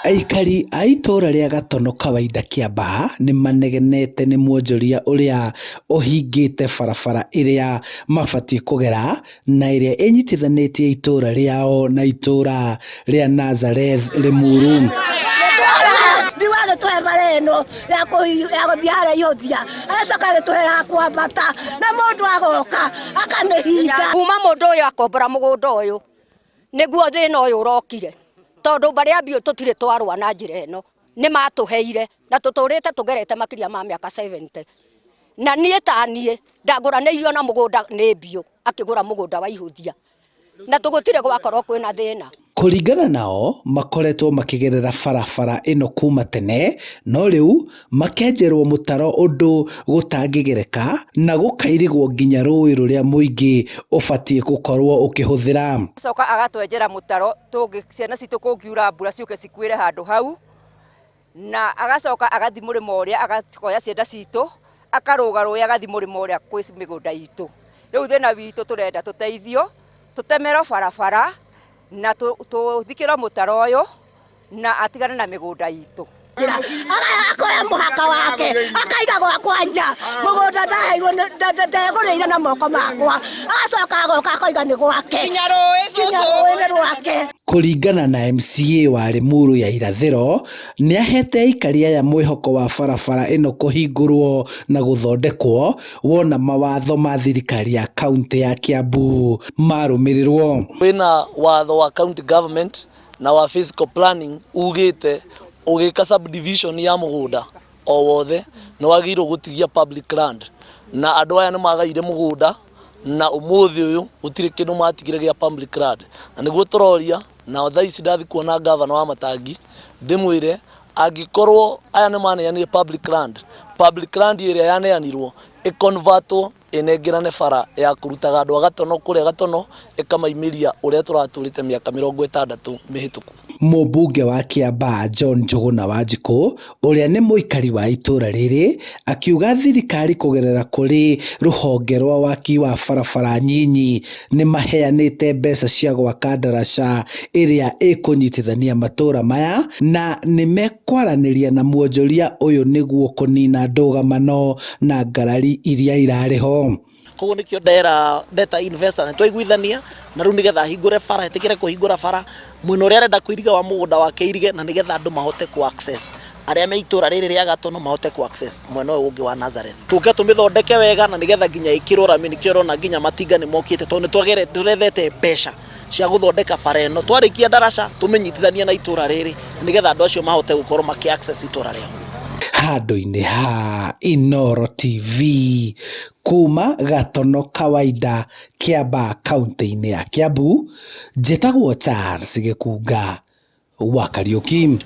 Aikari a itũra rĩa Gatono Kawaida Kiambaa nĩmanegenete nĩ mwonjoria ũrĩa ũhingĩte barabara ĩrĩa mabatiĩ kũgera na ĩrĩa ĩnyitithanĩtie itũra rĩao na itũra rĩa Nazareth Limuru. Ndiwa agĩtũhe bara ĩno ya gũthiĩ harĩa ihũthia, agacoka agĩtũhe ya kwambata, na mũndũ agoka akamĩhinga. Kuma mũndũ ũyũ akombora mũgũnda ũyũ nĩguo thĩna ũyũ ũrokire, tondũ mbarĩ ya Mbiũ tũtirĩ twarũa na njĩra ĩno, nĩ matũheire na tũtũrĩte tũgerete makĩria ma mĩaka 70. Na niĩ ta niĩ ndagũranĩirio na mũgũnda nĩ Mbiũ akĩgũra mũgũnda wa ihũthia, na tũgũtirĩ gwakorwo kwĩna thĩna. Kũringana nao makoretwo makĩgerera barabara ĩno kuma tene no rĩu makenjerwo mũtaro ũndũ gũtangĩgereka na gũkairigwo nginya rũĩ rũrĩa mũingĩ ũbatiĩ gũkorwo ũkĩhũthĩra. Acoka agatwenjera mũtaro ciana citũ kũngiura mbura ciũke cikuĩre handũ hau, na agacoka agathi mũrĩmo ũrĩa agakoya cienda citũ akarũga rũĩ agathi mũrĩmo ũrĩa kwĩ mĩgũnda itũ. Rĩu thĩna witũ tũrenda tũteithio tũtemerwo barabara na tũthikĩrwo mũtaro ũyũ na atigane na mĩgũnda itũ. Akoya mũhaka wake akaiga gwakwa nja mũgũnda ndaheirwo ndegũrĩire na moko makwa, agacoka agoka akoiga nĩ gwake nginya rũĩ nĩ rwake. Kũringana na MCA wa Limuru ya irathĩro nĩahete aikari aya mwĩhoko wa barabara ĩno kũhingũrwo na gũthondekwo wona mawatho ma thirikari ya kaunti ya Kiambu marũmĩrĩrwo. Kwĩna watho wa county government na wa physical planning ugĩte ũgĩka subdivision ya mũgũnda o wothe nĩ wagĩrĩirwo gũtigia public land, na andũ aya nĩ magaire mũgũnda na ũmũthĩ ũyũ gũtirĩ kĩndũ matigire gĩa public land, na nĩguo tũroria na thaa ici ndathi kuona gavana wa Matangi ndĩmwĩre angĩkorwo aya nĩ maneanire public land, public land ĩrĩa yaneanirwo ĩconvertwo ĩnengerane bara ya kũrutaga andũ a Gatono kũrĩa Gatono ĩkamaimĩria ũrĩa tũratũrĩte mĩaka 60 mĩhĩtũku. Mũmbunge wa Kiambaa John Njũgũna Wanjikũ ũrĩa nĩ mũikari wa itũra rĩrĩ akiuga thirikari kũgerera kũrĩ rũhonge rwa waki wa barabara nyinyi nĩ maheanĩte mbeca cia gwaka ndaraca ĩrĩa ĩkũnyitithania matũra maya na nĩ mekwaranĩria na mwonjoria ũyũ nĩguo kũnina ndũgamano na ngarari iria irarĩ ho. Koguo nikio ndera ndeta investor nĩ twaiguithania na rĩu nĩgetha ahingũre bara, ĩtĩkĩre kũhingũra bara mwena ũrĩa arenda kũiriga wa mũgũnda wake irige, na nĩgetha andũ mahote ku access arĩa me itũra rĩrĩ rĩa Gatono mahote ku access mwena ũyũ ũngĩ wa Nazareth. Tũke tũmĩthondeke wega na nĩgetha nginya ĩkĩrwo rami, nĩkĩo ũrona nginya matinga nĩ mokĩte tondũ nĩ tũrethete mbeca cia gũthondeka bara ĩno. Twarĩkia ndaraca tũmĩnyitithanie na itũra rĩrĩ nĩgetha andũ acio mahote gũkorwo makĩ access itũra rĩao. Handũ-inĩ ha Inooro TV kuma Gatono Kawaida Kiambaa kaunti-inĩ ya Kiambu, njĩtagwo Charles Gĩkunga wa Kariũki.